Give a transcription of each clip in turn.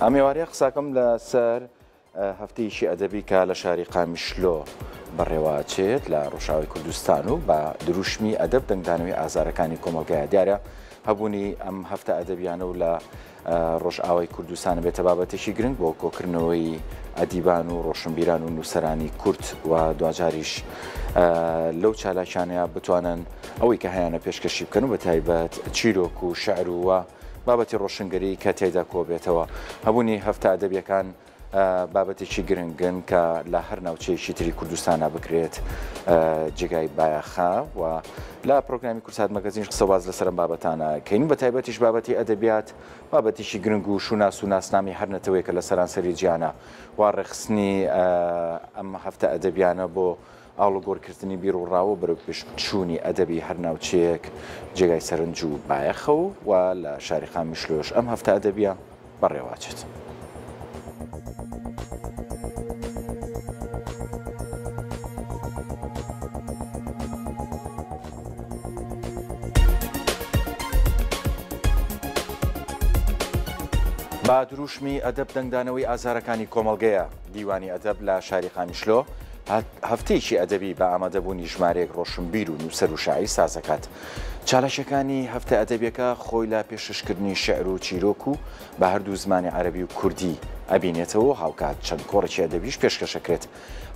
ئەم ئێوارەیە قساکەم لە سەر هەفتەیەکی ئەدەبی کە لە شاری قامیشلۆ بەڕێوەچێت لە ڕۆژاوای کوردستان و بە دروشمی ئەدەب دەنگدانەوەی ئازارەکانی کۆمەڵگایە. دیارە هەبوونی ئەم هەفتە ئەدەبیانە و لە ڕۆژئاوای کوردستان بێتە بابەتێکی گرنگ بۆ کۆکردنەوەی ئەدیبان و ڕۆشنبیران و نووسەرانی کورد و دواجاریش لەو چالاکیانەیە بتوانن ئەوەی کە هەیانە پێشکەشی بکەن و بە تایبەت چیرۆک و شعر و بابەتی ڕۆشنگەری کە تیایدا کۆبێتەوە. هەبوونی هەفتە ئەدەبیەکان بابەتێکی گرنگن کە لە هەر ناوچەیەکی تری کوردستانا بکرێت جێگای بایەخە و لە پرۆگرامی کورسات مەگەزینش قسە باز لەسەر ئەم بابەتانە کەین بە تایبەتیش بابەتی ئەدەبیات بابەتێکی گرنگ و شوناس و ناسنامی هەر نەتەوەیەکە لە سەرانسەری جیهانە و ڕێکخستنی ئەم هەفتە ئەدەبیانە بۆ ئاڵوگۆڕکردنی بیروڕا و بەرەوپێشچوونی ئەدەبی هەر ناوچەیەک جێگای سەرنج و بایەخە و و لە شاری قامیشلۆش ئەم هەفتە ئەدەبییە بەڕێوەئەچێت. بە دروشمی ئەدەب دەنگدانەوەی ئازارەکانی کۆمەڵگەیە، دیوانی ئەدەب لە شاری قامیشلۆ هەفتەیەکی ئەدەبی بە ئامادەبوونی ژمارەیەک ڕۆشنبیر و نووسەر و شاعیر سازدەکات. چالاکییەکانی هەفتە ئەدەبییەکە خۆی لە پێشکەشکردنی شیعر و چیرۆک و بە هەردوو زمانی عەرەبی و کوردی ئەبینێتەوە و هاوکات چەند کۆڕێکی ئەدەبیش پێشکەشەکرێت.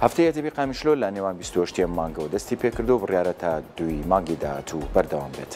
هەفتەی ئەدەبی قامیشلۆ لە نێوان 28 ی ئەم مانگەوە دەستی پێکردووە و بڕیارە تا دووی مانگی داهاتوو بەردەوام بێت.